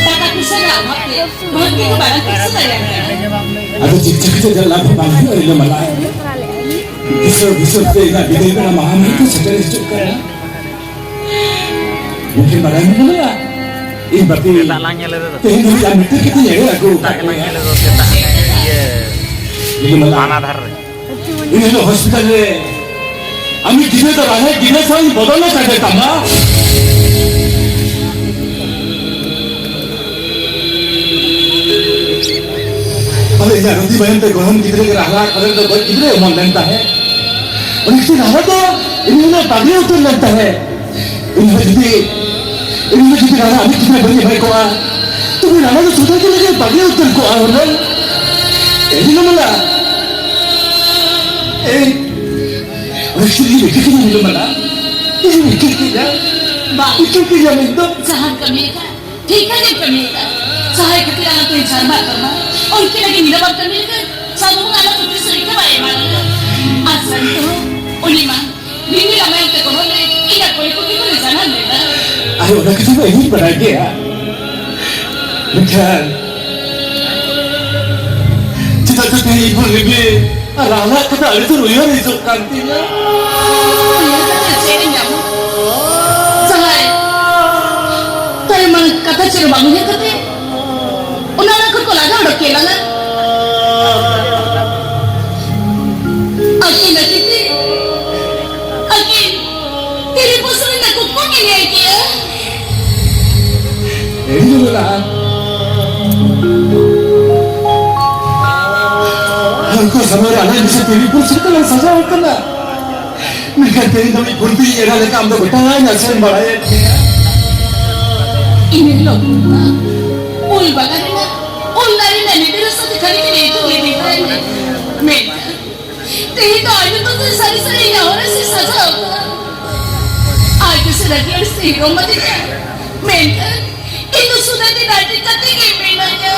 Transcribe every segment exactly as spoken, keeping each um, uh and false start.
ᱴᱟᱠᱟ ᱯᱩᱭᱥᱟᱹ ᱨᱮᱱᱟᱜ ᱚᱵᱷᱟᱵ ᱛᱮ ᱵᱷᱚᱨᱛᱤ ᱠᱚ ᱵᱟᱝ ᱠᱚ ᱥᱟᱱᱟᱭᱟ᱾ ᱟᱫᱚ ᱪᱮᱫ ᱪᱤᱠᱟᱹᱛᱮ ᱡᱟᱞᱟ ᱠᱚ ᱵᱟᱝ ᱦᱩᱭᱩᱜᱼᱟ ᱨᱤᱞᱟᱹᱢᱟᱞᱟ? ᱵᱤᱥᱟᱹ ᱵᱤᱥᱟᱹ ᱛᱮ ᱤᱧᱟᱹᱜ ᱵᱤᱫᱟᱹᱭ ᱵᱮᱲᱟ ᱢᱟᱦᱟ ᱢᱟᱹᱭ ᱠᱚ ᱥᱮᱴᱮᱨ ᱦᱤᱡᱩᱜ ᱠᱟᱱᱟ᱾ ᱢᱩᱴᱷᱟᱹᱱ ᱵᱟᱲᱟᱭ ᱢᱮ ᱵᱚᱞᱮ, ᱤᱧ ᱵᱟᱯᱤ ᱥᱮᱛᱟᱜ ᱞᱟᱝ ᱧᱮᱞ ᱞᱮᱫᱟ ᱛᱚ᱾ ᱛᱮᱦᱮᱧ ᱫᱷᱟᱹᱵᱤᱡ ᱟᱢ ᱢᱤᱫᱴᱮᱱ ᱠᱟᱛᱮ ᱧᱮᱞ ᱟᱹᱜᱩ ᱥᱮᱛᱟᱜ ᱟᱠᱟᱫ ᱜᱮᱞᱟᱝ ᱢᱮᱭᱟ᱾ ᱧᱮᱞ ᱞᱮᱫᱟ ᱥᱮᱛᱟᱜ᱾ ᱤᱭᱟᱹ ᱨᱤᱞᱟᱹᱢᱟᱞᱟ᱾ ᱦᱟᱱᱟ ᱫᱷᱟᱨ ᱨᱮ᱾ ᱤᱧ ᱦᱤᱞᱳᱜ ᱦᱚᱥᱯᱤᱴᱟᱞ ᱨᱮ ᱟᱢᱤᱡ ᱜᱤᱫᱽᱨᱟᱹ ᱫᱚ ᱨᱟᱦᱮᱫ ᱜᱤᱫᱽᱨᱟᱹ ᱥᱟᱶ ᱤᱧ ᱵᱚᱫᱚᱞ ᱟᱠᱟᱫᱮ ᱛᱟᱢᱟ᱾ ᱟᱫᱚ ᱤᱧᱟᱹᱜ ᱨᱩᱸᱫᱤ ᱢᱟᱭᱟᱢ ᱛᱮ ᱜᱚᱲᱦᱚᱱ ᱜᱤᱫᱽᱨᱟᱹ ᱜᱮ ᱨᱟᱦᱞᱟ ᱠᱚᱨᱮ ᱫᱚ ᱜᱚᱡ ᱜᱤᱫᱽᱨᱟᱹᱭ ᱚᱢᱚᱱ ᱞᱮᱱ ᱛᱟᱦᱮᱸᱫ᱾ ᱩᱱᱤ ᱠᱷᱟᱹᱛᱤᱨ ᱨᱟᱦᱞᱟ ᱫᱚ ᱤᱧ ᱦᱚᱸ ᱵᱟᱹᱜᱤ ᱩᱛᱟᱹᱨ ᱞᱮᱱ ᱛᱟᱦᱮᱸᱫ᱾ ᱤᱧ ᱦᱚᱸ ᱡᱩᱫᱤ, ᱤᱧ ᱦᱚᱸ ᱡᱩᱫᱤ ᱨᱟᱦᱞᱟ ᱟᱢᱤᱡ ᱜᱤᱫᱽᱨᱟᱹ ᱵᱟᱹᱧ ᱮᱢᱟᱭ ᱠᱚᱜᱼᱟ, ᱛᱚᱵᱮ ᱨᱟᱦᱞᱟ ᱫᱚ ᱥᱩᱫᱷᱟᱹ ᱜᱮ ᱞᱟᱹᱜᱤᱫ ᱵᱟᱹᱜᱤ ᱩᱛᱟᱹᱨ ᱠᱚᱜᱼᱟ ᱦᱩᱱᱟᱹᱝ᱾ ᱮ ᱨᱤᱞᱟᱹᱢᱟᱞᱟ, ᱮ, ᱚᱱᱟ ᱠᱷᱟᱹᱛᱤᱨ ᱤᱧ ᱤᱠᱟᱹ ᱠᱤᱫᱤᱧ ᱨᱤᱞᱟᱹᱢᱟᱞᱟ᱾ ᱤᱧ ᱤᱠᱟᱹ ᱠᱮᱫᱟ᱾ ᱵᱟᱝ᱾ ᱤᱠᱟᱹ ᱠᱮᱫᱟ ᱢᱮᱱᱫᱚ᱾ ᱡᱟᱦᱟᱸ ᱠᱟᱹᱢᱤ ᱟᱠᱟᱫ ᱴᱷᱤᱠ ᱜᱮ ᱠᱟᱹᱢᱤ ᱟᱠᱟᱫ᱾ ᱡᱟᱦᱟᱸᱭ ᱠᱷᱟᱹᱛᱤᱨ ᱟᱞᱚ ᱛᱮ ᱡᱷᱟᱨᱱᱟ ᱛᱟᱢᱟ, ᱩᱱᱠᱤ ᱞᱟᱹᱜᱤᱫ ᱱᱤᱨᱟᱵᱟᱫ ᱠᱟᱹᱢᱤ ᱞᱮᱠᱟ ᱥᱟᱫᱷᱩ ᱵᱚᱸᱜᱟ ᱟᱞᱚ ᱛᱩᱛᱤ ᱥᱟᱹᱨᱤ ᱠᱟᱹᱢᱤ ᱮᱢᱟ ᱞᱮᱭᱟ᱾ ᱟᱨ ᱥᱟᱹᱨᱤ ᱛᱮᱦᱚᱸ ᱩᱱᱤ ᱢᱟ ᱨᱤᱢᱤᱞ ᱟᱢᱟᱭ ᱛᱮ ᱜᱚᱲᱦᱚᱱ ᱨᱮ ᱤᱧᱟᱜ ᱠᱩᱲᱤ ᱠᱩᱲᱤ ᱠᱚᱞᱮ ᱡᱟᱱᱟᱢ ᱞᱮᱱᱟ᱾ ᱟᱨ ᱚᱱᱟ ᱠᱟᱛᱷᱟ ᱢᱟ ᱤᱧ ᱦᱚᱸᱧ ᱵᱟᱰᱟᱭ ᱜᱮᱭᱟ᱾ ᱢᱮᱱᱠᱷᱟᱱ ᱪᱮᱫᱟᱜ ᱪᱚ ᱛᱮᱦᱮᱧ ᱤᱧ ᱵᱚᱱ ᱨᱤᱢᱤᱞ ᱟᱨ ᱨᱟᱦᱞᱟ ᱠᱟᱛᱷᱟ ᱟᱹᱰᱤ ᱡᱳᱨ ᱩᱭᱦᱟᱹᱨ ᱦᱤᱡᱩᱜ ᱠᱟᱱ ᱛᱤᱧᱟ᱾ ᱩᱭᱦᱟᱹᱨ ᱠᱟᱛᱮ ᱪᱮᱫ ᱮ ᱧᱟᱢᱟ? ᱡᱟᱦᱟᱸᱭ ᱛᱟᱭᱚᱢ ᱢᱟᱲᱟᱝ ᱠᱟᱛᱷᱟ ᱪᱮᱫ ᱦᱚᱸ ᱵᱟᱝ ᱩᱭᱦᱟᱹᱨ ᱠᱟᱛᱮ ᱚᱱᱟ ᱚᱲᱟᱜ ᱠᱷᱚᱱ ᱠᱚ ᱞᱟᱜᱟ ᱩᱰᱩᱠ ᱠᱮᱫ ᱞᱟᱝᱟ᱾ ᱟᱹᱠᱤᱱ ᱞᱟᱹᱜᱤᱫ ᱛᱮ, ᱟᱹᱠᱤᱱ ᱛᱤᱨᱤ ᱯᱩᱥᱨᱤ ᱨᱮᱱᱟᱜ ᱠᱩᱠᱢᱩ ᱠᱤᱱ ᱧᱮᱞ ᱠᱮᱜᱼᱟ᱾ ᱮᱲᱤ ᱫᱚ ᱢᱮᱱᱟᱜᱼᱟ᱾ ᱦᱚᱲ ᱠᱚ ᱥᱟᱢᱟᱝ ᱨᱮ ᱟᱞᱮ ᱢᱤᱫᱴᱮᱱ ᱛᱤᱨᱤ ᱯᱩᱥᱨᱤ ᱛᱮᱞᱮ ᱥᱟᱡᱟᱣ ᱠᱟᱱᱟ᱾ ᱢᱮᱱᱠᱷᱟᱱ ᱛᱮᱦᱮᱧ ᱫᱚ ᱢᱤᱫ ᱵᱷᱩᱞ ᱛᱮ ᱮᱨᱟ ᱞᱮᱠᱟ ᱟᱢ ᱫᱚ ᱜᱚᱴᱟ ᱱᱟᱥᱮᱢ ᱵᱟᱲᱟᱭᱮᱫ ᱜᱮᱭᱟ᱾ ᱤᱱᱟᱹ ᱦᱤᱞᱳᱜ ᱩᱞ ᱵᱟᱜᱟᱱ ᱨᱮᱱᱟᱜ ᱩᱞ ᱫᱟᱨᱮ ᱨᱮᱱᱟᱜ ᱧᱤᱫᱤᱨ ᱨᱟᱥᱟ ᱛᱮ ᱠᱷᱟᱹᱞᱤ ᱠᱷᱟᱹᱞᱤ ᱤᱛᱩᱫ ᱞᱤᱫᱤᱧ ᱛᱟᱦᱮᱸ᱾ ᱢᱮᱱᱠᱷᱟᱱ ᱛᱮᱦᱮᱧ ᱫᱚ ᱟᱭᱳ ᱛᱟᱠᱚ ᱥᱟᱹᱨᱤ ᱥᱟᱹᱨᱤ ᱤᱧᱟᱜ ᱦᱚᱨ ᱨᱮ ᱥᱟᱡᱟᱣ ᱟᱠᱟᱫᱟ᱾ ᱟᱡ ᱫᱚ ᱥᱮ ᱨᱟᱹᱜᱤ ᱟᱹᱲᱤᱥ ᱛᱮ ᱦᱤᱨᱚᱢ ᱟᱹᱫᱤᱧᱟ᱾ ᱢᱮᱱᱠᱷᱟᱱ ᱤᱧ ᱫᱚ ᱥᱩᱫᱷᱟᱹ ᱛᱮ ᱰᱟᱹᱰᱤ ᱠᱟᱛᱮ ᱜᱮ ᱢᱤᱱᱟᱹᱧᱟ᱾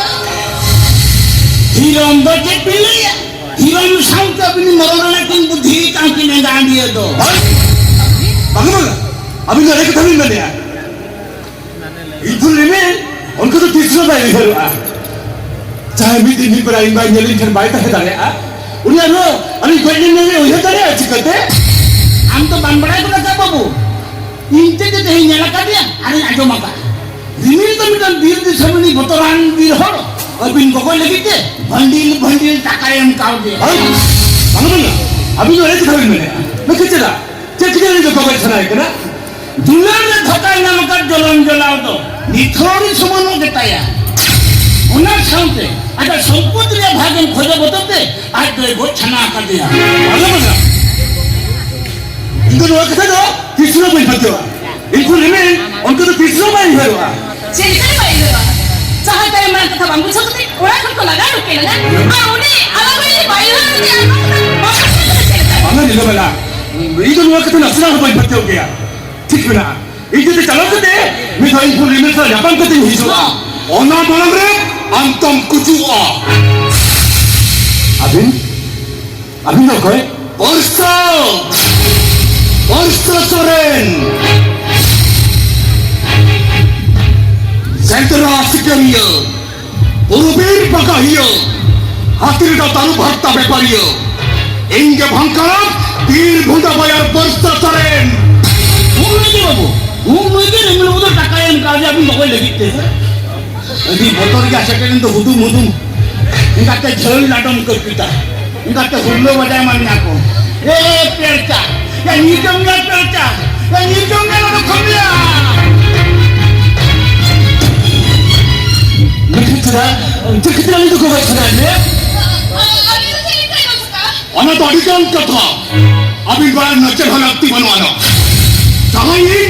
ᱦᱤᱨᱚᱢ ᱫᱚ ᱪᱮᱫ ᱯᱮ ᱞᱟᱹᱭᱟ? ᱦᱤᱨᱚᱢ ᱥᱟᱶᱛᱮ ᱟᱹᱵᱤᱱ ᱢᱚᱨᱚ ᱨᱮᱱᱟᱜ ᱠᱤᱱ ᱵᱩᱫᱽᱫᱷᱤ ᱠᱟᱱ ᱠᱤᱱ ᱮᱸᱜᱟ ᱟᱹᱰᱤᱭᱟᱹ ᱫᱚ᱾ ᱵᱟᱝ, ᱵᱟᱝ, ᱵᱟᱝ᱾ ᱟᱹᱵᱤᱱ ᱫᱚ ᱮᱲᱮ ᱠᱟᱛᱷᱟ ᱵᱤᱱ ᱢᱮᱱᱮᱜᱼᱟ᱾ ᱤᱧ ᱫᱚ ᱨᱤᱢᱤᱞ, ᱚᱱᱠᱟ ᱫᱚ ᱛᱤᱥ ᱦᱚᱸ ᱵᱟᱭ ᱩᱭᱦᱟᱹᱨᱚᱜᱼᱟ᱾ ᱡᱟᱦᱟᱸᱭ ᱢᱤᱫ ᱫᱤᱱ ᱢᱤᱫ ᱵᱮᱲᱟ ᱤᱧ ᱵᱟᱭ ᱧᱮᱞᱤᱧ ᱠᱷᱟᱱ ᱵᱟᱭ ᱛᱟᱦᱮᱸ ᱫᱟᱲᱮᱭᱟᱜᱼᱟ, ᱩᱱᱤ ᱟᱨᱦᱚᱸ ᱟᱹᱞᱤᱧ ᱜᱚᱡ ᱞᱮᱱ ᱢᱮᱱᱛᱮ ᱩᱭᱦᱟᱹᱨ ᱫᱟᱲᱮᱭᱟᱜᱼᱟ ᱪᱤᱠᱟᱹᱛᱮ? ᱟᱢ ᱫᱚ ᱵᱟᱢ ᱵᱟᱲᱟᱭ ᱜᱚᱫ ᱟᱠᱟᱫ ᱵᱟᱹᱵᱩ, ᱤᱧ ᱛᱮᱫ ᱛᱮᱦᱮᱧ ᱧᱮᱞ ᱟᱠᱟᱫᱮᱭᱟ ᱟᱨᱤᱧ ᱟᱸᱡᱚᱢ ᱟᱠᱟᱫ᱾ ᱨᱤᱢᱤᱞ ᱫᱚ ᱢᱤᱫᱴᱟᱝ ᱵᱤᱨ ᱫᱤᱥᱚᱢ ᱨᱤᱱᱤᱡ ᱵᱚᱛᱚᱨᱟᱱ ᱵᱤᱨ ᱦᱚᱲ, ᱟᱹᱵᱤᱱ ᱜᱚᱜᱚᱡ ᱞᱟᱹᱜᱤᱫ ᱛᱮ ᱵᱷᱟᱹᱱᱰᱤᱞ ᱵᱷᱟᱹᱱᱰᱤᱞ ᱴᱟᱠᱟᱭ ᱮᱢ ᱠᱟᱣᱫᱮᱭᱟ᱾ ᱵᱟᱝ, ᱵᱟᱝ, ᱵᱟᱝ, ᱟᱹᱵᱤᱱ ᱫᱚ ᱮᱲᱮ ᱠᱟᱛᱷᱟ ᱵᱤᱱ ᱢᱮᱱᱮᱫᱼᱟ᱾ ᱱᱩᱠᱩ ᱪᱮᱫᱟᱜ? ᱪᱮᱫ ᱠᱷᱟᱹᱛᱤᱨ ᱩᱱᱤ ᱫᱚ ᱜᱚᱜᱚᱡ ᱥᱟᱱᱟᱭᱮ ᱠᱟᱱᱟ? ᱫᱩᱞᱟᱹᱲ ᱨᱮ ᱫᱷᱟᱠᱟᱭ ᱧᱟᱢ ᱟᱠᱟᱫ ᱡᱚᱞᱚᱱ ᱡᱚᱞᱟᱣ ᱫᱚ ᱱᱤᱛ ᱦᱚᱸ ᱟᱹᱣᱨᱤ ᱥᱚᱢᱟᱱᱚᱜ ᱜᱮᱛᱟᱭᱟ᱾ ᱚᱱᱟ ᱥᱟᱶᱛᱮ ᱟᱡᱟᱜ ᱥᱚᱢᱯᱚᱛ ᱨᱮᱭᱟᱜ ᱵᱷᱟᱜᱽ ᱮᱢ ᱠᱷᱚᱡᱚᱜ ᱵᱚᱫᱚᱞ ᱛᱮ ᱟᱡ ᱫᱚᱭ ᱜᱚᱡ ᱥᱟᱱᱟ ᱟᱠᱟᱫᱮᱭᱟ᱾ ᱟᱞᱚ ᱵᱟᱡᱟ᱾ ᱤᱧ ᱫᱚ ᱱᱚᱣᱟ ᱠᱟᱛᱷᱟ ᱫᱚ ᱛᱤᱥ ᱦᱚᱸ ᱵᱟᱹᱧ ᱯᱟᱹᱛᱭᱟᱹᱣᱟ᱾ ᱤᱧ ᱠᱷᱚᱱ ᱨᱤᱢᱤᱞ ᱚᱱᱠᱟ ᱫᱚ ᱛᱤᱥ ᱦᱚᱸ ᱵᱟᱭ ᱩᱭᱦᱟᱹᱨᱚᱜᱼᱟ᱾ ᱪᱮᱫ ᱞᱮᱠᱟ ᱵᱟᱭ ᱩᱭᱦᱟᱹᱨᱚᱜᱼᱟ? ᱡᱟᱦᱟᱸᱭ ᱛᱟᱭᱚᱢ ᱢᱟᱲᱟᱝ ᱠᱟᱛᱷᱟ ᱵᱟᱝ ᱵᱩᱡᱷᱟᱹᱣ ᱠᱟᱛᱮ ᱚᱲᱟᱜ ᱠᱷᱚᱱ ᱠᱚ ᱞᱟᱜᱟ ᱩᱰᱩᱠ ᱠᱮᱫ ᱞᱮᱱᱟ᱾ ᱟᱨ ᱩᱱᱤ ᱟᱞᱟᱫᱟ ᱨᱮ ᱵᱟᱭ ᱩᱭᱦᱟᱹᱨ ᱠᱟᱛᱮ ᱟᱨ ᱵᱟᱝ ᱠᱟᱛᱷᱟ ᱵᱟᱝ ᱠᱟᱛᱷᱟ ᱪᱮᱫ ᱞᱮᱠᱟ? ᱵᱟᱝᱟ ᱧᱮᱞᱚᱜ ᱠᱟᱱᱟ, ᱤᱧ ᱫᱚ ᱱᱚᱣᱟ ᱠᱟᱛᱷᱟ ᱱᱟᱥᱮᱱᱟᱜ ᱦᱚᱸ ᱵᱟᱹᱧ ᱯᱟᱹᱛᱭᱟᱹᱣ ᱜᱮᱭᱟ᱾ ᱴᱷᱤᱠ ᱢᱮᱱᱟᱜᱼᱟ, ᱤᱧ ᱡᱩᱫᱤ ᱪᱟᱞᱟᱣ ᱠᱟᱛᱮ ᱢᱤᱫ ᱫᱷᱟᱣ ᱤᱧ ᱠᱷᱚᱱ ᱨᱤᱢᱤᱞ ᱥᱟᱶ ᱧᱟᱯᱟᱢ ᱠᱟᱛᱮᱧ ᱦᱤᱡᱩᱜᱼᱟ, ᱚᱱᱟ ᱢᱟᱲᱟᱝ ᱨᱮ ᱟᱢ ᱫᱚᱢ ᱜᱩᱡᱩᱜᱼᱟ᱾ ᱟᱹᱵᱤᱱ? ᱟᱹᱵᱤᱱ ᱫᱚ ᱚᱠᱚᱭ? ᱵᱚᱨᱥᱟ! ᱵᱚᱨᱥᱟ ᱥᱚᱨᱮᱱ! ᱥᱮᱸᱫᱽᱨᱟ ᱥᱤᱠᱟᱹᱨᱤᱭᱟᱹ, ᱵᱩᱨᱩ ᱵᱤᱨ ᱵᱟᱜᱟᱦᱤᱭᱟᱹ, ᱦᱟᱹᱛᱤ ᱨᱮᱫᱚ ᱛᱟᱹᱨᱩᱵ ᱦᱟᱨᱛᱟ ᱵᱮᱯᱟᱨᱤᱭᱟᱹ, ᱤᱧ ᱜᱮ ᱵᱷᱟᱝᱠᱟᱨᱟᱢ ᱵᱤᱨ ᱵᱷᱩᱸᱰᱟ ᱵᱟᱭᱟᱨ ᱵᱚᱨᱥᱟ ᱥᱚᱨᱮᱱ! ᱩᱱ ᱱᱩᱭ ᱜᱮ ᱵᱟᱹᱵᱩ, ᱩᱱ ᱱᱩᱭ ᱜᱮ ᱨᱤᱢᱤᱞ ᱵᱚᱫᱚᱞ ᱴᱟᱠᱟᱭ ᱮᱢ ᱠᱟᱣᱫᱮᱭᱟ ᱟᱹᱵᱤᱱ ᱫᱚᱦᱚᱭ ᱞᱟᱹᱜᱤᱫ ᱛᱮ᱾ ᱟᱹᱰᱤ ᱵᱚᱛᱚᱨ ᱜᱮ ᱥᱮᱴᱮᱨᱮᱱ ᱫᱚ ᱦᱩᱫᱩᱢ ᱦᱩᱫᱩᱢ᱾ ᱚᱱᱠᱟᱛᱮ ᱡᱷᱟᱹᱞ ᱰᱟᱰᱚᱢ ᱠᱟᱹᱯᱤᱛᱟ᱾ ᱚᱱᱠᱟᱛᱮ ᱦᱩᱞᱞᱟᱹ ᱵᱟᱡᱟᱭ ᱢᱟᱱ ᱧᱟ ᱠᱚ᱾ ᱮ ᱯᱮᱲᱪᱟ, ᱭᱟ ᱧᱤᱨ ᱡᱚᱝ ᱢᱮ ᱯᱮᱲᱪᱟ, ᱭᱟ ᱧᱤᱨ ᱡᱚᱝ ᱢᱮ ᱱᱚᱰᱮ ᱠᱷᱚᱱ ᱫᱚ ᱭᱟ᱾ ᱢᱮᱱᱠᱷᱟᱱ ᱪᱮᱫᱟᱜ, ᱪᱮᱫ ᱠᱷᱟᱹᱛᱤᱨ ᱟᱹᱞᱤᱧ ᱫᱚ ᱜᱚᱜᱚᱡ ᱥᱟᱱᱟᱭᱮᱫ ᱢᱮᱭᱟ? ᱚᱱᱟ ᱫᱚ ᱟᱹᱰᱤ ᱜᱟᱱ ᱠᱟᱛᱷᱟ᱾ ᱟᱹᱵᱤᱱ ᱵᱟᱲᱟᱭ ᱨᱮᱱᱟᱜ ᱪᱮᱫ ᱦᱚᱸ ᱞᱟᱹᱠᱛᱤ ᱵᱟᱹᱱᱩᱜ ᱟᱱᱟ᱾ ᱡᱟᱦᱟᱸᱭ ᱤᱧ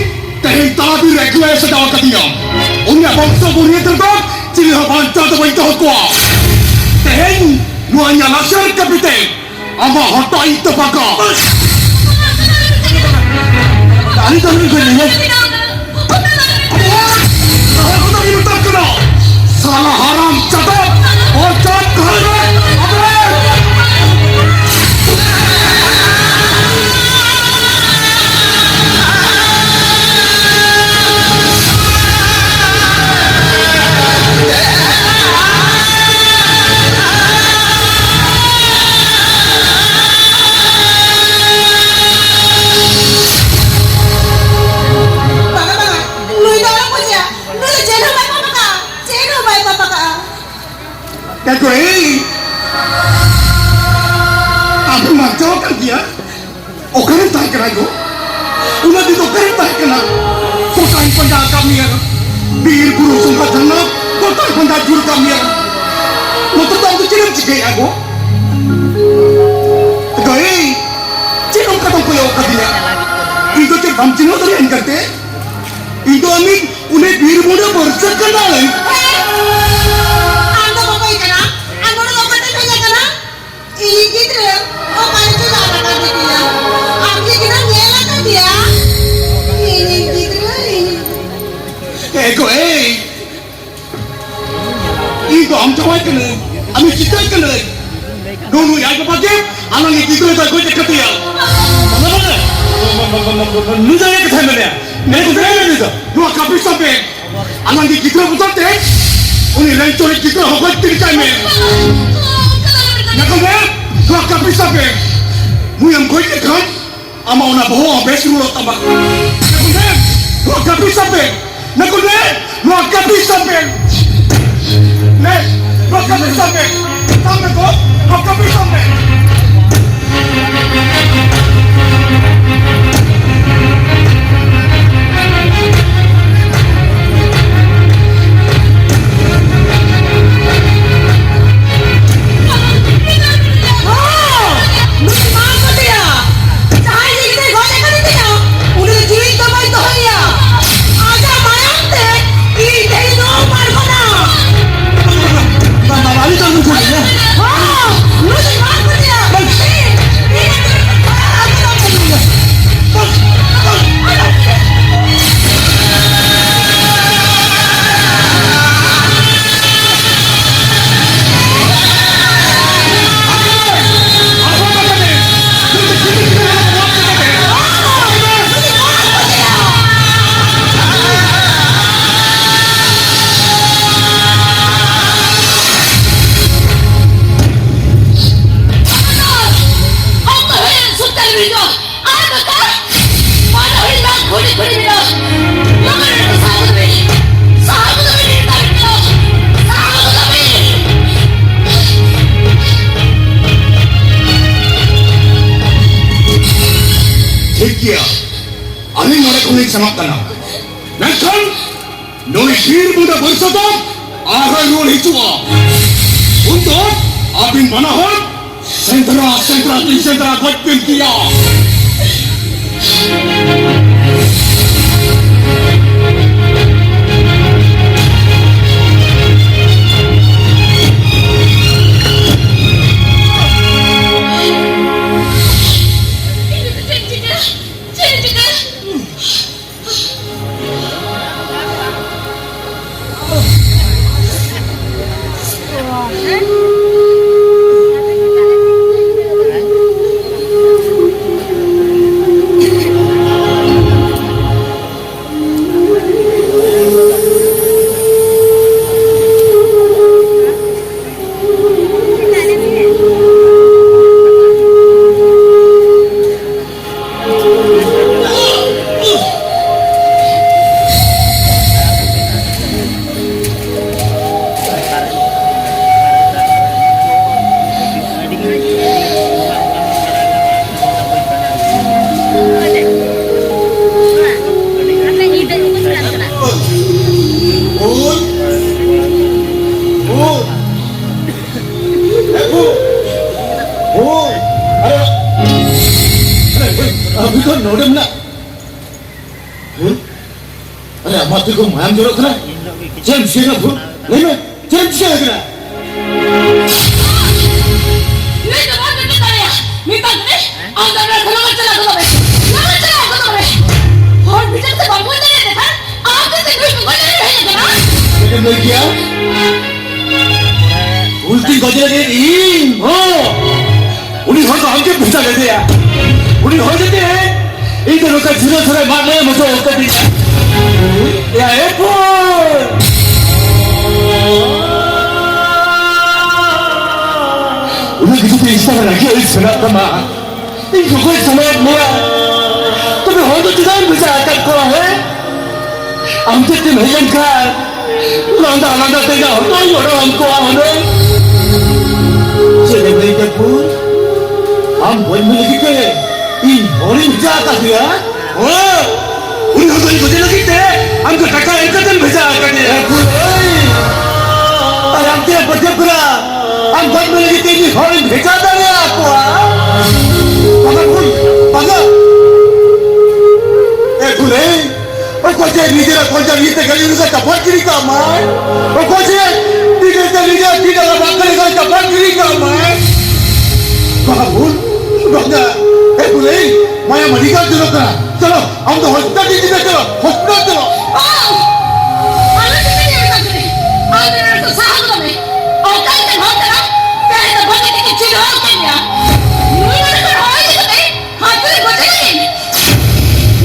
ᱛᱮᱦᱮᱧ ᱛᱟᱞᱟ ᱵᱤᱨ ᱨᱮ ᱮᱠᱞᱟᱭ ᱥᱟᱡᱟᱣ ᱟᱠᱟᱫᱤᱧᱟ, ᱩᱱᱤᱭᱟᱜ ᱵᱚᱝᱥᱚ ᱵᱩᱨᱤᱭᱟᱹ ᱨᱮᱫᱚ ᱪᱤᱞᱤ ᱦᱚᱸ ᱵᱟᱧᱪᱟᱣ ᱫᱚ ᱵᱟᱹᱧ ᱫᱚᱦᱚ ᱠᱚᱣᱟ᱾ ᱛᱮᱦᱮᱧ ᱱᱚᱣᱟ ᱤᱧᱟᱹᱜ ᱞᱟᱥᱮᱨ ᱠᱟᱹᱯᱤ ᱛᱮ ᱟᱢᱟᱜ ᱦᱚᱴᱚᱜ ᱤᱧ ᱛᱚᱯᱟᱜᱟ᱾ ᱟᱹᱞᱤᱧ ᱫᱚ ᱟᱹᱞᱤᱧ ᱠᱷᱚᱱ ᱞᱤᱧ ᱥᱟᱞᱟ ᱦᱟᱨᱟᱢ ᱪᱟᱫᱚ! ᱚᱨᱡᱚᱱ ᱠᱟᱨᱮ! ᱟᱵᱮ! ᱟᱭᱳ, ᱩᱱᱟᱹᱜ ᱫᱤᱱ ᱫᱚ ᱚᱠᱟᱨᱮᱢ ᱛᱟᱦᱮᱸ ᱠᱟᱱᱟ? ᱜᱚᱴᱟᱧ ᱯᱟᱸᱡᱟ ᱟᱠᱟᱫ ᱢᱮᱭᱟ, ᱵᱤᱨ ᱵᱩᱨᱩ ᱥᱚᱸᱜᱷᱟ ᱡᱷᱟᱨᱱᱟ ᱜᱚᱴᱟᱧ ᱯᱟᱸᱡᱟ ᱡᱩᱨ ᱟᱠᱟᱫ ᱢᱮᱭᱟ᱾ ᱱᱚᱛᱮ ᱫᱚ ᱟᱢ ᱫᱚ ᱪᱮᱫ ᱮᱢ ᱪᱤᱠᱟᱹᱭᱮᱫᱼᱟ ᱜᱚ? ᱜᱟᱹᱭ, ᱪᱮᱫ ᱚᱱᱠᱟ ᱫᱚᱢ ᱠᱚᱭᱚᱜ ᱟᱠᱟᱫᱤᱧᱟ? ᱤᱧ ᱫᱚ ᱪᱮᱫ ᱵᱟᱢ ᱪᱤᱱᱦᱟᱹᱣ ᱫᱟᱲᱮᱭᱟᱹᱧ ᱠᱟᱱᱛᱮ? ᱤᱧ ᱫᱚ ᱟᱢᱤᱡ ᱩᱱᱤ ᱵᱤᱨ ᱢᱩᱸᱰᱟᱹ ᱵᱟᱹᱨᱥᱟᱹ ᱠᱟᱱᱟᱧ᱾ ᱟᱢ ᱫᱚ ᱚᱠᱚᱭ ᱠᱟᱱᱟ? ᱟᱨ ᱱᱚᱰᱮ ᱫᱚ ᱚᱠᱟᱛᱮᱢ ᱦᱮᱡ ᱟᱠᱟᱱᱟ? ᱤᱧᱤᱡ ᱜᱤᱫᱽᱨᱟᱹ ᱚᱠᱟ ᱨᱮᱪᱚ ᱟᱫ ᱟᱠᱟᱫᱮ ᱛᱤᱧᱟ᱾ ᱟᱢ ᱠᱤ ᱜᱤᱫᱽᱨᱟᱹᱢ ᱧᱮᱞ ᱟᱠᱟᱫᱮᱭᱟ? ᱤᱧᱤᱡ ᱜᱤᱫᱽᱨᱟᱹ, ᱤᱧᱤᱡ ᱜᱤᱫᱽᱨᱟᱹ᱾ ᱮ ᱜᱚ, ᱮᱭ! ᱤᱧ ᱫᱚ ᱟᱢ ᱡᱟᱶᱟᱭ ᱠᱟᱹᱱᱟᱹᱧ, ᱟᱢᱤᱡ ᱪᱤᱛᱟᱹᱭ ᱠᱟᱹᱱᱟᱹᱧ᱾ ᱱᱩᱭ, ᱱᱩᱭ ᱟᱡ ᱵᱟᱵᱟ ᱜᱮ ᱟᱞᱟᱝ ᱤᱡ ᱜᱤᱫᱽᱨᱟᱹ ᱫᱚᱭ ᱜᱚᱡ ᱟᱠᱟᱫᱮᱭᱟ᱾ ᱵᱟᱵᱟ, ᱵᱟᱵᱟ, ᱱᱩᱭ ᱫᱚ ᱪᱮᱫ ᱠᱟᱛᱷᱟᱭ ᱢᱮᱱᱮᱜᱼᱟ? ᱱᱩᱭ ᱫᱚ ᱪᱮᱫ ᱠᱟᱛᱷᱟᱭ ᱢᱮᱱᱮᱜᱼᱟ? ᱱᱚᱣᱟ ᱠᱟᱹᱯᱤ ᱥᱟᱵ ᱯᱮ᱾ ᱟᱞᱟᱝ ᱜᱮ ᱜᱤᱫᱽᱨᱟᱹ ᱵᱚᱛᱚᱨ ᱛᱮ ᱩᱱᱤ ᱞᱮᱝᱪᱚᱲᱤᱡ ᱜᱤᱫᱽᱨᱟᱹ ᱦᱚᱸ ᱜᱚᱡ ᱛᱤ ᱠᱟᱭ ᱢᱮ᱾ ᱧᱮᱞ ᱢᱮ, ᱱᱚᱣᱟ ᱠᱟᱹᱯᱤ ᱥᱟᱵ ᱯᱮ᱾ ᱱᱩᱭᱮᱢ ᱜᱚᱡ ᱞᱮᱠᱷᱟᱱ ᱟᱢᱟᱜ ᱚᱱᱟ ᱵᱚᱦᱚᱜ ᱦᱚᱸ ᱵᱮᱥ ᱨᱩᱣᱟᱹᱲᱚᱜ ᱛᱟᱢᱟ᱾ ᱧᱮᱞ ᱢᱮ, ᱱᱚᱣᱟ ᱠᱟᱹᱯᱤ ᱥᱟᱵ ᱯᱮ᱾ ᱧᱮᱞ ᱢᱮ, ᱱᱚᱣᱟ ᱠᱟᱹᱯᱤ ᱥᱟᱵ ᱯᱮ᱾ ᱧᱮᱞ ᱢᱮ, ᱱᱚᱣᱟ ᱠᱟᱹᱯᱤ ᱥᱟᱵ ᱯᱮ᱾ ᱥᱟᱵ ᱢᱮ ᱜᱚ, ᱱᱚᱣᱟ ᱠᱟᱹᱯᱤ ᱥᱟᱵ ᱢᱮ᱾ ᱦᱚᱸ! ᱱᱩᱭ ᱢᱟ ᱠᱚ ᱞᱟᱹᱭᱟ, ᱡᱟᱦᱟᱸᱭ ᱜᱮ ᱜᱤᱫᱽᱨᱟᱹᱭ ᱜᱚᱡ ᱟᱠᱟᱫᱮ ᱛᱤᱧᱟ, ᱩᱱᱤ ᱫᱚ ᱡᱤᱣᱤ ᱫᱚ ᱵᱟᱭ ᱫᱚᱦᱚᱭᱮᱭᱟ᱾ ᱟᱡᱟᱜ ᱢᱟᱭᱟᱢ ᱛᱮ ᱤᱧ ᱛᱮᱦᱮᱧ ᱱᱚᱣᱟ ᱯᱟᱨᱜᱟᱱᱟ᱾ ᱵᱟ-, ᱵᱟ-, ᱵᱟ-, ᱟᱹᱰᱤ ᱪᱟᱲ ᱵᱤᱱ ᱠᱩᱞᱤᱭᱮᱫ ᱞᱤᱧᱟ᱾ ᱦᱚᱸ, ᱱᱩᱭ ᱫᱚ ᱵᱟᱝ ᱠᱟᱱᱟ᱾ ᱵᱟᱝ᱾ ᱤᱧ, ᱤᱧ ᱟᱹᱛᱩ ᱨᱮ ᱠᱷᱚᱱ ᱟᱹᱜᱩ ᱫᱚ ᱵᱟᱹᱧ ᱤᱫᱤᱭᱟ᱾ ᱵᱟᱝ, ᱵᱟᱝ, ᱵᱟᱝ᱾ ᱴᱷᱤᱠ ᱜᱮᱭᱟ, ᱟᱹᱞᱤᱧ ᱱᱚᱰᱮ ᱠᱷᱚᱱ ᱞᱤᱧ ᱥᱮᱱᱚᱜ ᱠᱟᱱᱟ᱾ ᱢᱮᱱᱠᱷᱟᱱ ᱱᱩᱭ ᱵᱤᱨ ᱵᱩᱰᱟᱹ ᱵᱚᱨᱥᱟ ᱫᱚ ᱟᱨᱦᱚᱸᱭ ᱨᱩᱣᱟᱹᱲ ᱦᱤᱡᱩᱜᱼᱟ᱾ ᱩᱱ ᱫᱚ ᱟᱹᱵᱤᱱ ᱵᱟᱱᱟ ᱦᱚᱲ ᱥᱮᱸᱫᱽᱨᱟ ᱥᱮᱸᱫᱽᱨᱟ ᱛᱤᱧ ᱥᱮᱸᱫᱽᱨᱟ ᱜᱚᱡ ᱠᱤᱱ ᱜᱮᱭᱟ᱾ ᱳᱭ! ᱳᱭ! ᱮ ᱵᱩ! ᱳᱭ! ᱟᱨᱮ! ᱟᱨᱮ, ᱳᱭ! ᱟᱵᱚ ᱫᱚ ᱱᱚᱰᱮ ᱢᱮᱱᱟᱜ᱾ ᱦᱩᱸ? ᱟᱨᱮ, ᱟᱢᱟᱜ ᱛᱤ ᱠᱷᱚᱱ ᱢᱟᱭᱟᱢ ᱡᱚᱨᱚᱜ ᱠᱟᱱᱟ᱾ ᱪᱮᱫ ᱮᱢ ᱪᱤᱠᱟᱹᱭᱮᱱᱟ ᱵᱷᱩ? ᱞᱟᱹᱭ ᱢᱮ, ᱪᱮᱫ ᱮᱢ ᱪᱤᱠᱟᱹ ᱟᱠᱟᱱᱟ? ᱱᱩᱭ ᱫᱚ ᱵᱟᱢ ᱵᱮᱴᱮ ᱫᱟᱲᱮᱭᱟᱜᱼᱟ᱾ ᱢᱤᱫ ᱵᱟᱨ ᱠᱟᱛᱮ ᱟᱢ ᱫᱚ ᱱᱚᱰᱮ ᱠᱷᱚᱱ ᱞᱚᱜᱚᱱ ᱪᱟᱞᱟᱜ ᱜᱚᱫᱚᱜ ᱢᱮ᱾ ᱞᱚᱜᱚᱱ ᱪᱟᱞᱟᱜ ᱜᱚᱫᱚᱜ ᱢᱮ᱾ ᱦᱚᱲ ᱵᱤᱪᱟᱹᱨ ᱛᱮ ᱵᱟᱢ ᱜᱚᱡ ᱫᱟᱲᱮᱭᱟᱜ ᱠᱷᱟᱱ ᱟᱢ ᱪᱮᱫ ᱛᱮ ᱱᱩᱭ ᱠᱚ ᱜᱚᱡ ᱞᱟᱹᱜᱤᱫ ᱦᱮᱡ ᱟᱠᱟᱱᱟ? ᱪᱮᱫ ᱮᱢ ᱞᱟᱹᱭ ᱠᱮᱭᱟ? ᱩᱞᱴᱤ ᱜᱚᱡ ᱞᱟᱹᱜᱤᱫ ᱤᱧ ᱦᱚᱸ ᱩᱱᱤ ᱦᱚᱲ ᱫᱚ ᱟᱢ ᱜᱮᱢ ᱵᱷᱮᱡᱟ ᱞᱮᱫᱮᱭᱟ᱾ ᱩᱱᱤ ᱦᱚᱲ ᱡᱩᱫᱤ ᱤᱧ ᱫᱚ ᱱᱚᱝᱠᱟ ᱡᱷᱩᱨᱟᱹ ᱡᱷᱩᱨᱟᱹ ᱢᱟᱜ ᱢᱚᱬᱮ ᱢᱚᱪᱚ ᱚᱠᱛᱚ ᱫᱤᱱ᱾ ᱮᱭᱟ ᱮ ᱯᱩᱱ! ᱩᱱᱟᱹᱜ ᱠᱤᱪᱷᱩ ᱛᱮ ᱤᱧ ᱪᱮᱛᱟᱱ ᱨᱮ ᱨᱟᱹᱜᱤ ᱟᱹᱲᱤᱥ ᱢᱮᱱᱟᱜ ᱛᱟᱢᱟ᱾ ᱤᱧ ᱜᱚᱜᱚᱭ ᱥᱟᱱᱟᱭᱮᱫ ᱢᱮᱭᱟ᱾ ᱛᱚᱵᱮ ᱦᱚᱲ ᱫᱚ ᱪᱮᱫᱟᱜ ᱮᱢ ᱵᱷᱮᱡᱟ ᱟᱠᱟᱫ ᱠᱚᱣᱟ, ᱦᱮᱸ? ᱟᱢ ᱛᱮᱫ ᱛᱮᱢ ᱦᱮᱡ ᱞᱮᱱᱠᱷᱟᱱ ᱞᱟᱸᱫᱟ ᱞᱟᱸᱫᱟ ᱛᱮ ᱤᱧᱟᱹᱜ ᱦᱚᱴᱚᱜ ᱤᱧ ᱚᱰᱟᱣ ᱟᱢ ᱠᱚᱣᱟ ᱦᱩᱱᱟᱹᱝ᱾ ᱪᱮᱫ ᱮᱢ ᱞᱟᱹᱭ ᱠᱮᱫ ᱯᱩᱨ? ᱟᱢ ᱜᱚᱡ ᱢᱮ ᱞᱟᱹᱜᱤᱫ ᱛᱮ ᱤᱧ ᱦᱚᱲᱤᱧ ᱵᱷᱮᱡᱟ ᱟᱠᱟᱫᱮᱭᱟ? ᱦᱳᱭ᱾ ᱩᱱᱤ ᱦᱚᱸ ᱫᱚ ᱤᱧ ᱜᱚᱡᱮ ᱞᱟᱹᱜᱤᱫ ᱛᱮ ᱟᱢ ᱫᱚ ᱴᱟᱠᱟ ᱮᱢ ᱠᱟᱛᱮᱢ ᱵᱷᱮᱡᱟ ᱟᱠᱟᱫᱮᱭᱟ᱾ ᱮ ᱵᱩᱰᱷᱟᱹᱭ, ᱟᱨ ᱟᱢ ᱪᱮᱫ ᱮᱢ ᱵᱩᱡᱷᱟᱹᱣ ᱠᱟᱱᱟ? ᱟᱢ ᱜᱚᱡ ᱢᱮ ᱞᱟᱹᱜᱤᱫ ᱛᱮ ᱤᱧ ᱦᱚᱲᱤᱧ ᱵᱷᱮᱡᱟ ᱫᱟᱲᱮᱭᱟᱠᱚᱣᱟ? ᱵᱟᱝᱟ ᱵᱷᱩᱞ, ᱵᱟᱝᱟ᱾ ᱮ ᱵᱩᱰᱷᱟᱹᱭ, ᱚᱠᱚᱭ ᱪᱮᱫ ᱱᱤᱡᱮᱨᱟᱜ ᱠᱚᱞᱡᱟ ᱱᱤᱡᱮᱛᱮ ᱜᱟᱹᱰᱤ ᱨᱮ ᱪᱟᱯᱟᱫ ᱜᱤᱰᱤ ᱠᱟᱜ ᱢᱟᱭ? ᱚᱠᱚᱭ ᱪᱮᱫ ᱱᱤᱡᱮᱛᱮ ᱱᱤᱡᱮᱨᱟᱜ ᱛᱤ ᱡᱟᱸᱜᱟ ᱵᱟᱝ ᱠᱟᱹᱲᱤ ᱠᱟᱛᱮ ᱪᱟᱯᱟᱫ ᱜᱤᱰᱤ ᱠᱟᱜ ᱢᱟᱭ? ᱵᱟᱝᱟ ᱵᱷᱩᱞ, ᱵᱟᱝᱟ᱾ ᱮ ᱵᱩᱰᱷᱟᱹᱭ, ᱢᱟᱭᱟ ᱢᱟᱹᱰᱤ ᱠᱟᱱ ᱡᱚᱱᱚᱜ ᱠᱟᱱᱟ᱾ ᱪᱚᱞᱚ, ᱟᱢ ᱫᱚ ᱦᱚᱥᱯᱤᱴᱟᱞ ᱤᱫᱤ ᱢᱮ, ᱪᱚᱞᱚ, ᱦᱚᱥᱯᱤᱴᱟᱞ ᱪᱚᱞᱚ᱾ ᱵᱟᱝ! ᱟᱞᱚ ᱪᱤᱠᱟᱹᱧ ᱮᱢ ᱠᱟᱱ ᱛᱟᱞᱮ᱾ ᱟᱢ ᱫᱚ ᱱᱚᱰᱮ ᱠᱷᱚᱱ ᱥᱟᱦᱟ ᱜᱚᱫᱚᱜ ᱢᱮ᱾ ᱚᱠᱟ ᱞᱮᱠᱟᱱ ᱦᱚᱲ ᱠᱟᱱᱟᱢ? ᱛᱮᱦᱮᱧ ᱫᱚ ᱵᱷᱟᱜᱮ ᱴᱷᱤᱠ ᱤᱧ ᱪᱤᱱᱦᱟᱹᱣ ᱠᱮᱫ ᱢᱮᱭᱟ᱾ ᱱᱩᱭ ᱱᱚᱰᱮ ᱠᱷᱚᱱ ᱦᱚᱦᱚ ᱤᱫᱤ ᱠᱟᱛᱮ ᱦᱟᱛ ᱨᱮ ᱜᱚᱡᱮ ᱞᱟᱹᱜᱤᱫ᱾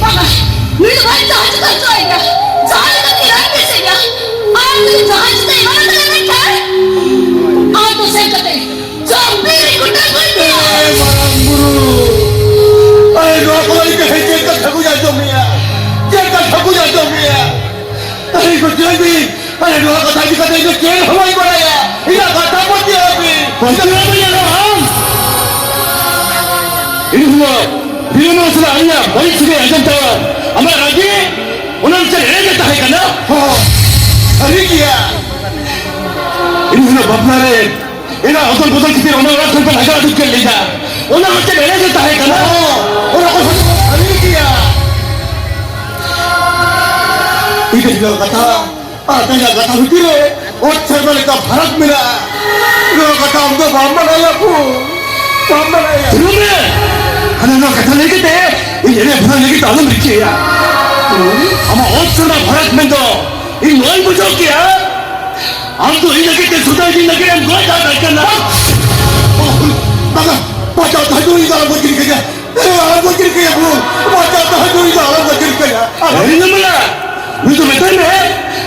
ᱵᱟᱝᱟ, ᱱᱩᱭ ᱫᱚ ᱵᱟᱧᱪᱟᱣ ᱦᱚᱪᱚ ᱫᱚ ᱦᱚᱪᱚ ᱟᱭ ᱜᱮᱭᱟ᱾ ᱡᱟᱦᱟᱸ ᱞᱮᱠᱟ ᱛᱮᱜᱮ ᱨᱟᱱ ᱵᱮᱥᱮ ᱜᱮᱭᱟ᱾ ᱟᱨ ᱡᱩᱫᱤ ᱡᱟᱦᱟᱸ ᱪᱤᱠᱟᱹᱭ ᱮᱢᱟᱱ ᱠᱟᱱᱟ ᱢᱮᱱᱠᱷᱟᱱ ᱟᱢ ᱫᱚ ᱥᱮᱱ ᱠᱟᱛᱮ ᱡᱚᱢ ᱵᱤᱨ ᱜᱚᱴᱟ ᱜᱚᱡ ᱢᱮᱭᱟ᱾ ᱮ ᱢᱟᱨᱟᱝ ᱵᱩᱨᱩ, ᱟᱨᱮ ᱱᱚᱣᱟ ᱠᱚ ᱤᱧ ᱫᱚ ᱪᱮᱫ ᱠᱟᱛᱷᱟ ᱠᱚᱧ ᱟᱸᱡᱚᱢᱮᱜᱼᱟ? ᱪᱮᱫ ᱠᱟᱛᱷᱟ ᱠᱚᱧ ᱟᱸᱡᱚᱢᱮᱜᱼᱟ? ᱟᱨᱮ ᱤᱧ ᱫᱚ ᱪᱮᱫ ᱵᱤᱱ, ᱟᱨᱮ ᱱᱚᱣᱟ ᱠᱟᱛᱷᱟ ᱤᱫᱤ ᱠᱟᱛᱮ ᱤᱧ ᱫᱚ ᱪᱮᱫ ᱦᱚᱸ ᱵᱟᱹᱧ ᱵᱟᱲᱟᱭᱟ᱾ ᱤᱧᱟᱹᱜ ᱠᱟᱛᱷᱟ ᱯᱟᱹᱛᱭᱟᱹᱣ ᱵᱤᱱ᱾ ᱯᱟᱹᱛᱭᱟᱹᱣ ᱵᱟᱹᱧ ᱧᱟᱢᱟ ᱟᱢ᱾ ᱤᱧ ᱦᱚᱸ ᱵᱤᱨ ᱥᱟᱞᱟᱜ ᱟᱹᱞᱤᱧᱟᱜ ᱵᱟᱹᱲᱤᱡ ᱥᱟᱹᱜᱟᱹᱭ ᱟᱸᱡᱚᱢ ᱛᱟᱭᱚᱢ ᱟᱢᱟᱜ ᱨᱟᱹᱜᱤ ᱚᱱᱟ ᱢᱤᱫᱴᱮᱱ ᱮᱲᱮ ᱜᱮ ᱛᱟᱦᱮᱸ ᱠᱟᱱᱟ᱾ ᱦᱚᱸ, ᱥᱟᱹᱨᱤ ᱜᱮᱭᱟ᱾ ᱤᱧ ᱦᱤᱞᱳᱜ ᱵᱟᱯᱞᱟ ᱨᱮ ᱮᱲᱟ ᱚᱫᱚᱞ ᱵᱚᱫᱚᱞ ᱠᱷᱟᱹᱛᱤᱨ ᱚᱱᱟ ᱚᱲᱟᱜ ᱠᱷᱚᱱ ᱯᱮ ᱞᱟᱜᱟ ᱩᱰᱩᱠ ᱠᱮᱫ ᱞᱤᱧᱟ᱾ ᱚᱱᱟ ᱢᱤᱫᱴᱮᱱ ᱮᱲᱮ ᱜᱮ ᱛᱟᱦᱮᱸ ᱠᱟᱱᱟ᱾ ᱦᱚᱸ, ᱚᱱᱟ ᱠᱚ ᱥᱟᱹᱨᱤ ᱜᱮᱭᱟ᱾ ᱤᱧ ᱦᱤᱞᱳᱜ ᱠᱟᱛᱷᱟ ᱟᱨ ᱛᱮᱦᱮᱧᱟᱜ ᱠᱟᱛᱷᱟ ᱵᱷᱤᱛᱤᱨ ᱨᱮ ᱚᱛ ᱥᱮᱨᱢᱟ ᱞᱮᱠᱟ ᱯᱷᱟᱨᱟᱠ ᱢᱮᱱᱟᱜᱼᱟ᱾ ᱱᱚᱣᱟ ᱠᱟᱛᱷᱟ ᱟᱢ ᱫᱚ ᱵᱟᱢ ᱵᱟᱲᱟᱭᱟ ᱠᱚ, ᱵᱟᱢ ᱵᱟᱲᱟᱭᱟ᱾ ᱥᱩᱱᱩᱢ ᱨᱮ, ᱦᱟᱱᱟ ᱱᱚᱣᱟ ᱠᱟᱛᱷᱟ ᱞᱟᱹᱭ ᱠᱟᱛᱮ ᱤᱧ ᱮᱲᱮ ᱵᱷᱟᱲᱟ ᱞᱟᱹᱜᱤᱫ ᱫᱚ ᱟᱞᱚᱢ ᱨᱤᱠᱟᱹᱭᱟ᱾ ᱟᱢᱟᱜ ᱚᱛ ᱥᱮᱨᱢᱟ ᱯᱷᱟᱨᱟᱠ ᱢᱮᱱᱫᱚ ᱤᱧ ᱱᱚᱣᱟᱧ ᱵᱩᱡᱷᱟᱹᱣ ᱠᱮᱜᱼᱟ, ᱟᱢ ᱫᱚ ᱤᱧ ᱞᱟᱹᱜᱤᱫ ᱛᱮ ᱥᱩᱫᱷᱟᱹ ᱤᱧ ᱞᱟᱹᱜᱤᱫ ᱮᱢ ᱜᱚᱡ ᱫᱟᱲᱮᱭᱟᱜ ᱠᱟᱱᱟ᱾ ᱵᱟᱝᱟ, ᱵᱟᱝᱟ, ᱵᱟᱧᱪᱟᱣ ᱛᱟᱦᱮᱸ ᱫᱚ ᱤᱧ ᱫᱚ ᱟᱞᱚᱢ ᱜᱚᱡ ᱜᱤᱰᱤ ᱠᱟᱹᱧᱟ᱾ ᱮ, ᱟᱞᱚᱢ ᱜᱚᱡ ᱜᱤᱰᱤ ᱠᱟᱹᱧᱟ ᱵᱷᱩᱞ᱾ ᱵᱟᱧᱪᱟᱣ ᱛᱟᱦᱮᱸ ᱫᱚ ᱤᱧ ᱫᱚ ᱟᱞᱚᱢ ᱜᱚᱡ ᱜᱤᱰᱤ ᱠᱟᱹᱧᱟ᱾ ᱟᱞᱚᱢ ᱮ, ᱨᱤᱞᱟᱹᱢᱟᱞᱟ, ᱱᱩᱭ ᱫᱚ ᱢᱮᱛᱟᱭ ᱢᱮ,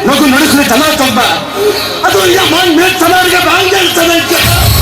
ᱱᱚᱣᱟ ᱠᱚ ᱱᱚᱰᱮ ᱠᱷᱚᱱᱮ ᱪᱟᱞᱟᱣ ᱦᱚᱪᱚᱜ ᱢᱟ᱾ ᱟᱫᱚ ᱤᱧᱟᱹᱜ ᱢᱟᱱ ᱢᱮᱫ ᱥᱟᱢᱟᱝ ᱨᱮᱜᱮ ᱵᱟᱝ ᱧᱮᱞ ᱥᱟᱱᱟᱧ ᱠᱟᱱᱟ᱾